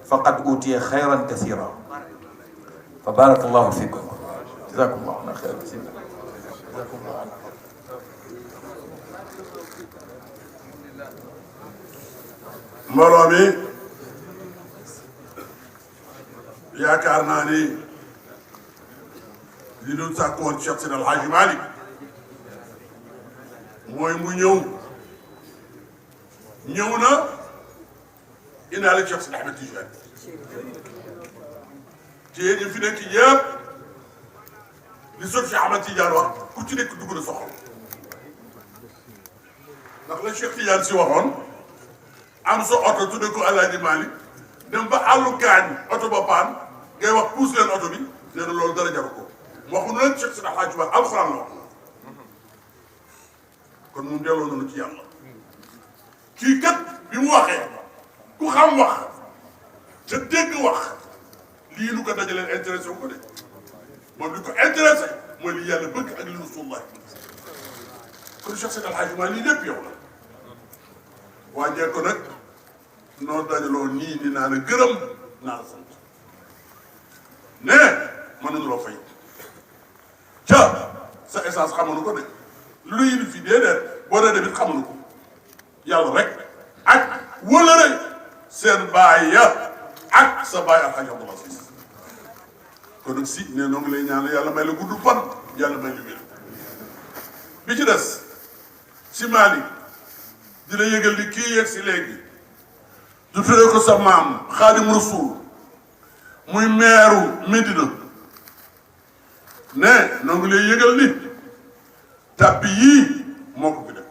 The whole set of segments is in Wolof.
faqad utiya xayran kasira fa barakallahu fikum jazakumullahu xayran jazakumullahu. mbooloo mi yaakaar naa ni li ñu sàkkoon Cheikh Seydi Elhadj Malick mooy mu ñëw na indaale Cheikh Seydi Ahmed Tidiane ci ñu fi nekk yëpp li sot Cheikh Ahmed Tidiane wax ku ci nekk dugg na soxla ndax la Cheikh Tidiane si waxoon am sa oto tudde ko Elhadj Malick dem ba àllu gaañ oto ba paan ngay wax puus leen oto bi nee na loolu dara jaru ko waxu na leen Cheikh Seydi Elhadj Malick alxuraan la wax kon moom delloo nañu ci yàlla kii kat bi mu waxee ku xam wax te dégg wax lii lu ko dajaleen intéressé wu ko de moom li ko intéressé mooy li yàlla bëgg ak li Rasulullah kon Cheikh Seydi Elhadj Malick lii lépp yow la waajee ko nag noo dajaloo nii di naa la gërëm naa la sant ne mënuñu loo fay ca sa essence xamuñu ko de lu indi fi déedéet boo dee demit xamuñu ko yàlla rek ak wala rek seen baay ya ak sa baay Alxaaji Abdul Asiis kon nag si ne noo ngi lay ñaan yàlla may la gudd fan yàlla may la wér bi ci des si Malick dina yëgal ni kii yegg si léegi du tuddee ko sa maam Xaadim Rasuul muy meeru Medina ne noo ngi lay yëgal ni tàbbi yii moo ko fi def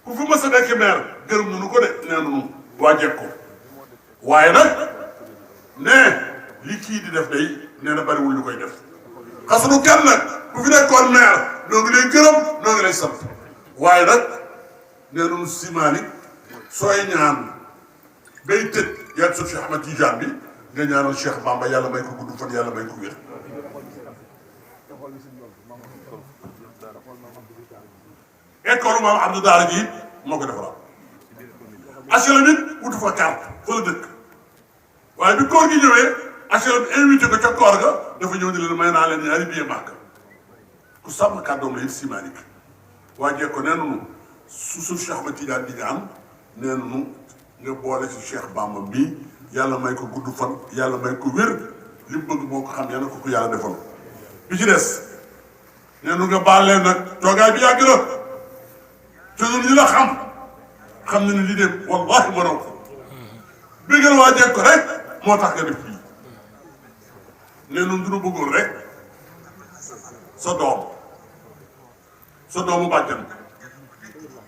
ku fi mës a nekk meer gërëm nañu ko de nee nañu waa Diecko waaye nag ne li kii di def day nee na bariwul ñu koy def xasunu kenn nag ku fi nekkoon meer noo ngi lay gërëm noo ngi lay sant waaye nag nee nañu si Malick sooy ñaan bay tëj yaa ngi Cheikh Ahmed Tidiane bi nga ñaanal Cheikh Bamba yàlla may ko gudd fan yàlla may ko wér. école maam Abdou Daara ji moo ko defaraat HLM it wutu fa carte fa la dëkk waaye bi koor gi ñëwee HLM invité ko ca koor ga dafa ñëw ni leen may naa leen ñaari billet màkk ku sàmm kàddoom la it si Malick waa Diecko nee nañu su Cheikh Ahmed Tidiane di ñaan nee nañu nga boole si Cheikh Bamba bii yàlla may ko gudd fan yàlla may ko wér li mu bëgg moo ko xam yàlla ko yàlla defal bi ci des nee nañu nga baal leen nag toogaay bi yàgg na te ñun ñi la xam na ne lii de wallahi mënoo ko bégal waa Diecko rek moo tax nga def lii nee nañu dina bëggoon rek sa doomu bàjjan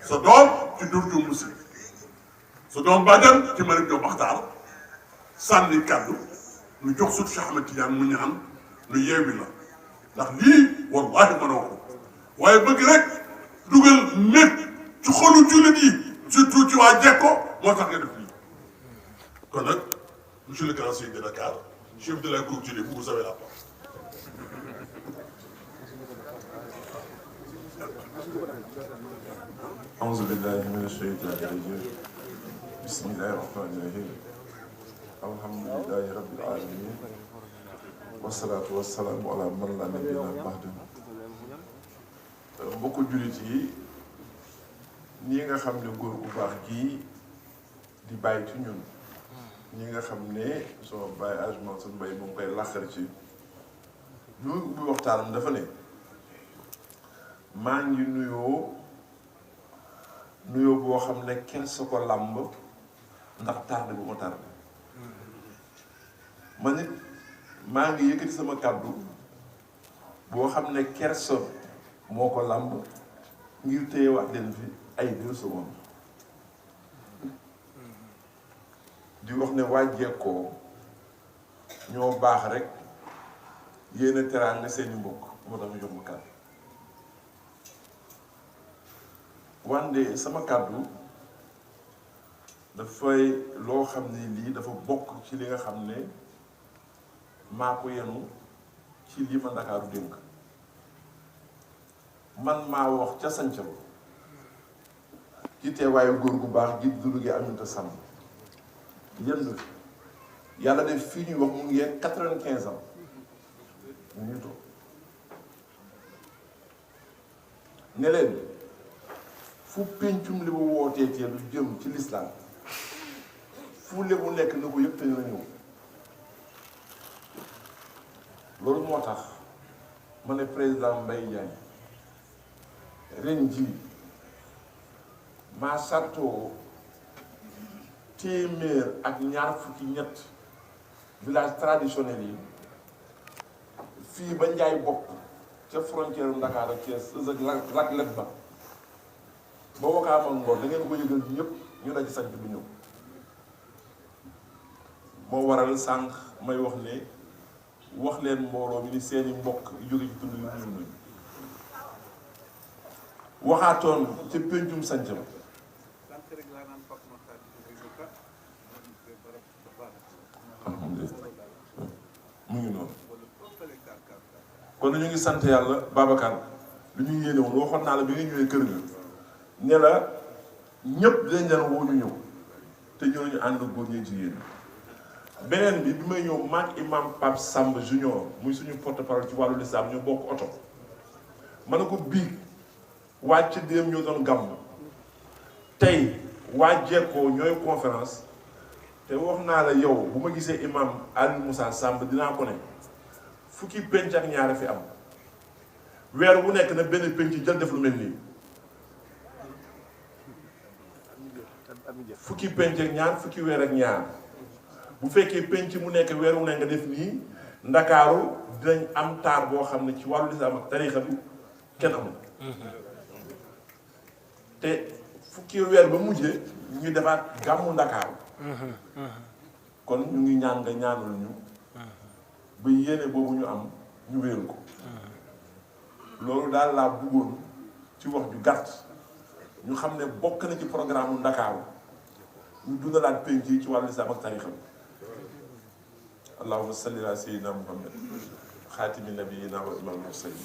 sa doom ci dur ju musi sa doom bàjjan ci Malick Diop Maxtaar sànni kàddu nu jox sut Cheikh Ahmed Tidiane mu ñaan nu yeewi la ndax lii wallahi mënoo ko waaye bëgg rek dugal nekk ci xolu jullit yi surtout ci waa Diecko moo tax nga def lii kon nag monsieur le grand seigneur de Dakar chef de la groupe jullit vous avez la parole. أعوذ بالله من الشيطان الرجيم بسم الله الرحمن الرحيم الحمد لله رب العالمين والصلاة والسلام على من لا نبي بعده mbokku jullit yi ñi nga xam ne góor bu baax gii di bàyyi ci ñun ñi nga xam ne soo bàyyi agement suñu mbay mu ngi koy làqar ci lu ubbi waxtaanam dafa ne maa ngi nuyoo boo xam ne kenn sa ko làmb ndax tardé bu ma tardé ma nit maa ngi yëkkati sama kàddu boo xam ne kersa moo ko làmb ngir téye wax leen fi ay 2 secondes di wax ne waa Diecko ñoo baax rek yéen a teraanga seeni mbokk moo tax ñu jox ma kàddu wande sama kàddu dafay loo xam ne lii dafa bokk ci li nga xam ne maa ko yenu ci lii ma Ndakaaru dénk man maa wax ca sanca ba ci teewaayu góor gu baax gi du gi Aminta Samb yenn yàlla def fii ñuy wax mu ngi 95 ans mu ngi toog ne leen fu pencum li mu wootee tee lu jëm ci lislaam fu lebu nekk na ko yëpp te na ñëw loolu moo tax ma ne président Mbaye Diagne ren jii maa sartoo téeméer ak ñaar fukki ñett village traditionnel yi fii ba Njaay bopp ca frontière Dakar ak Thiès lak leb ba Wakaam ak Ngor da ngeen ko yëgal ñëpp ñu la ci sant bi ñëw moo waral sànq may wax ne wax leen mbooloo mi ni seeni mbokk jóge ci tund yu ñuul nañu waxaatoon ca péncum sanc ma mu ngi noonu kon ñu ngi sant yàlla Babacar lu ñu yéene woon waxoon naa la bi nga ñëwee kër ga ne la ñëpp dañ leen woo ñu ñëw te ñooñu ànd góor ñi jigéen beneen bi may ñëw maag imam Pape Samb Junior muy suñu porte-parole ci wàllu lislaam ñoo bokk oto ma ne ko biig waa ci déem ñoo doon gàmm tey waa jekkoo ñooy conférence te wax naa la yow bu ma gisee imam Aliou Moussa Samb dinaa ko ne fukki penc ak ñaar fi am weer bu nekk na benn penc jël def lu mel nii fukki penc ak ñaar fukki weer ak ñaar bu fekkee penc mu nekk weer wu ne nga def nii ndakaaru dinañ am taar boo xam ne ci wàllu lislaam ak tariixa bi kenn amul te fukki weer ba mujjee ñu defaat gàmmu ndakaaru kon ñu ngi ñaan nga ñaanal ñu ba yéene boobu ñu am ñu wéeru ko loolu daal laa bëggoon ci wax ju gàtt ñu xam ne bokk na ci programme u ndakaaru ñu dundalaat penc yi ci wàllu lislaam ak tariixa bi allahumma salli ala sayyidina muhammad xaatimi nabiyina wa imam mursalin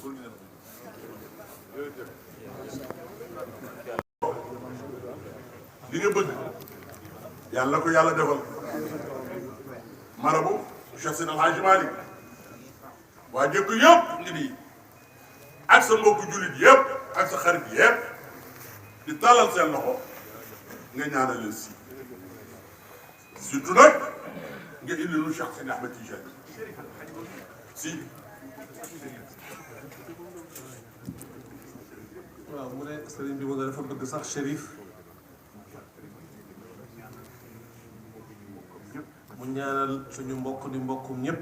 li nga bëgg yàlla ko yàlla defal marabu Cheikh Seydi Elhadj Malick waa jëkk yëpp ngi nii ak sa mbokku jullit yëpp ak sa xarit yëpp di tàllal seen loxo nga ñaanal leen si surtout nag nga indi lu Cheikh Seydi Ahmed Tidiane si waaw mu ne sëriñ bi mu ne dafa bëgg sax shérif mu ñaanal suñu mbokk di mbokkum ñëpp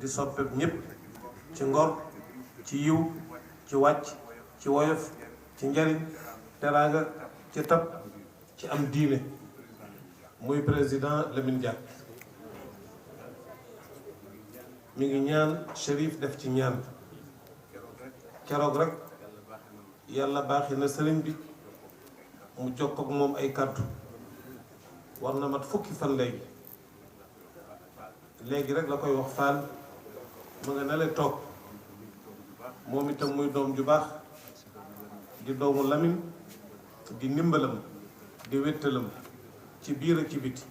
di soppeeb ñëpp ci ngor ci yiw ci wàcc ci woyof ci njariñ teraanga ci tab ci am diine muy président Lamine Diack mi ngi ñaan shérif def ci ñaan keroog rek yàlla baaxi na sëriñ bi mu jokk ak moom ay kàddu war na mat fukki fan léegi rek la koy wax Fall mu nga nale toog moom itam muy doom ju baax di doomu Lamine di ndimbalam di wéttalam ci biir ak ci biti